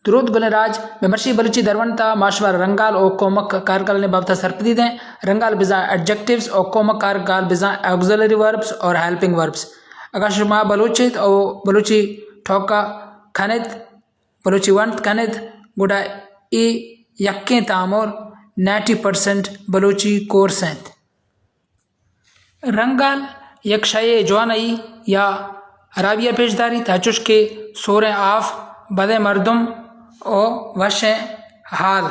درود گلیں راج، بہ مرشی بلوچی درونت ءَ ما شمارا رنگال او کمک کارگالانی بابت ءَ سرپدی دیں۔ رنگال بزاں ایڈجیکٹیوز او کمک کارگال بزاں آگزیلری وربز اور ہیلپنگ وربز۔ اگاں شما بلوچ ایت او بلوچی ٹوکا کن ایت، بلوچی ونت کن ایت، گڑا اے یکیں تامر نائنٹی پرسنٹ بلوچی کورس انت۔ رنگال یک شے ءِ جوانائی یا ہرابی ءَ پیش داریت، ہچوش کہ سوریں آف، بدیں مردم او وشیں حال،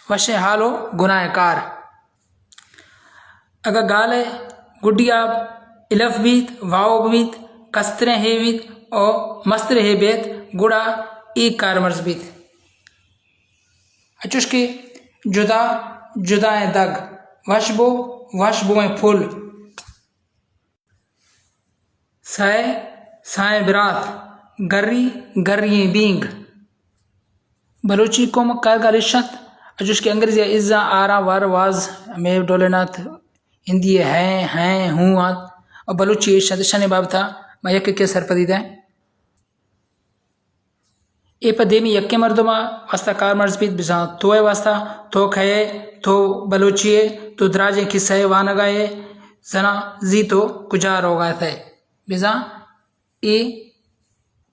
وشیں حال او گناہ کار۔ اگاں گال ءِ گڈی ءَ الف بیت، واو بیت، کستریں ہے بیت او مستریں ہے بیت، گڑا اے کارمرز بیت۔ ہچوش کہ جدا جدائیں دگ، وشبو، وشبوئیں پھل، سئے، سئیں برات، گری، گریئیں بینگ۔ بلوچی کمک کارگال اش انت، ہچوش کہ انگریزی ءَ از، آر، آر، ور، واز، ہمے ڈولیں انت، ہندی ءَ ہے، ہیں، ہوں انت، اور بلوچی اش انت، اشانی بابت ءَ ما یک یکے ءَ سرپدی دیں۔ اے پہ دیمی یکیں مردم ءِ واستہ کارمرز بیت، بزاں تو ءِ واستہ، تو کئے ئے، تو بلوچے ئے، تو دراجیں کسہ ءَ وانگ ءَ ئے، زنا زی تو کجا روگ ءَ ات ئے۔ بزاں اے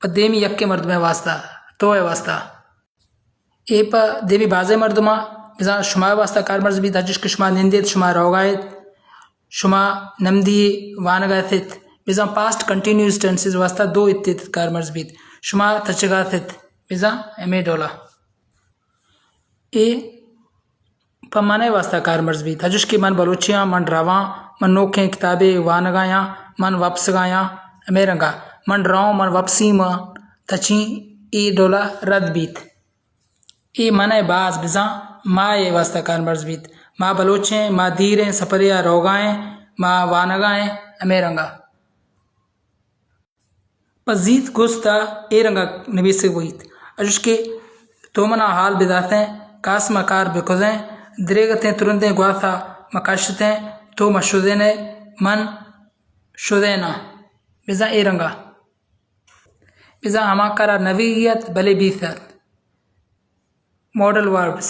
پہ دیمی یکیں مردم ءِ واستہ، تو ءِ واستہ۔ اے پہ دیمی بازیں مردم ءَ، بزاں شما ءِ واستہ کارمرز بیت، ہرچش کہ شما نندیت، شما روگ ءَ ات، شما نمدی وانگ ءَ ات ات، بزاں پاسٹ کنٹینیوس ٹینسز واستہ دو ات ات کارمرز بیت۔ شما تچگ ءَ ات ات، بزاں ہمے ڈول ءَ۔ اے پہ من ءِ واستہ کارمرز بیت، ہچوش کہ من بلوچے آں، من رواں، من نوکیں کتابے وانگ ءَ آں، من وپسگ ءَ آں، ہمے رنگ ءَ من رواں، من وپسیں، من تچیں، اے ڈول ءَ رد بیت۔ اے من ءِ باز، بزاں ما ءِ واستہ کارمرز بیت۔ ما بلوچ ایں، ما دیر ایں، سپرے ءَ روگ ءَ ایں، ما وانگ ءَ ایں، ہمے رنگ ءَ۔ پہ زیت گوست ءَ اے رنگ ءَ نبیسگ بیت، ہچوش کہ تو من ءَ ہال بداتیں، کاسم ءَ کار بکتیں، دریگتیں ترندیں گوات ءَ مہ کشتیں، تو مہ شدین ئے، من شدین آں۔ بزاں اے رنگ ءَ۔ بزاں ہما کار ءَ نہ بیگی ات، بلے بیت ات۔ Model verbs.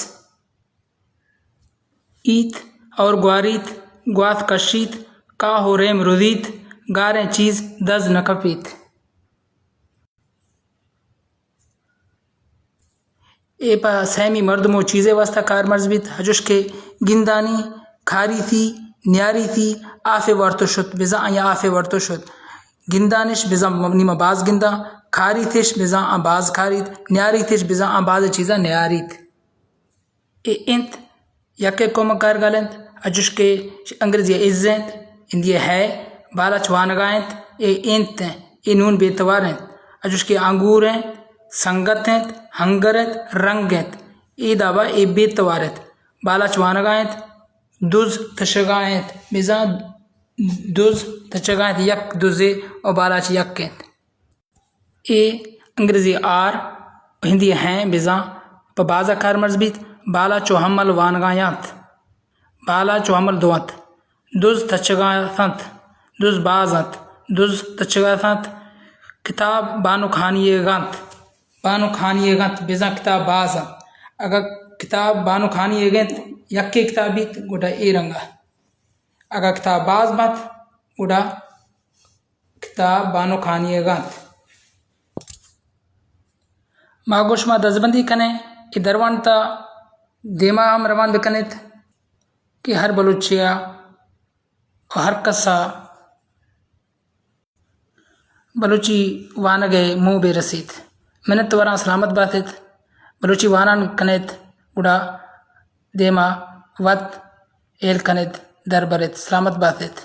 ایت اور گواریت، گوات کشیت، کاہ و ریم رزیت، گاریں چیز دز نہ کپیت۔ اے پہ سیمی مردم و چیزے واستہ کارمرز بیت، ہچوش کہ گندانی، کاریتی، نیاریتی، آفے ورتو شت، بزاں آئی آفے ورتو شت۔ گندانش بزاں نی ما باز گنداں، کاریتش بزاں آ باز کاریت، نیاریتش بزاں آ باز چیزاں نیاریت۔ اے انت یکے کمک کارگال انت، ہچوش کہ انگریزی ءَ از انت، ہندی ءَ ہے، بالاچ وانگ ءَ انت، اے انت انت، اے نون بے توار انت، ہچوش کہ انگور انت، سنگت انت، ہنگر انت، رنگ انت، اے داب ءَ اے بے توار انت، بالاچ وانگ ءَ انت، دز تچگ ءَ انت، بزاں دز تچگ ءَ انت، یک دزے و بالاچ یک انت۔ اے انگریزی آر، ہندی ہیں، بزاں پہ باز ءَ کارمرز بیت۔ بالاچ و ہمل وانگ ءَ انت۔ بالاچ و ہمل دو انت۔ دز تچگ ءَ انت۔ دز باز انت۔ دز تچگ ءَ انت۔ کتاب بانک ہانی ئیگ انت۔ بانک ہانی ئیگ انت، بزاں کتاب باز انت۔ اگاں کتاب بانک ہانی ئیگ انت، یکے کتاب بیت، گڈا اے رنگ ءَ۔ اگاں کتاب باز بنت، گڈا کتاب بانک ہانی ئیگ انت۔ ما گوں شما دزبندی کنیں، اے درونت ءَ دیما ہم روان بکنیت کہ ہر بلوچے ءَ و ہر کس ءَ بلوچی وانگ ءِ موہ بہ رسیت۔ منت واراں، سلامت بات ات۔ بلوچی وانان کنیت، گڑا دیما وت ہیل کنیت، در بریت۔ سلامت بات ات۔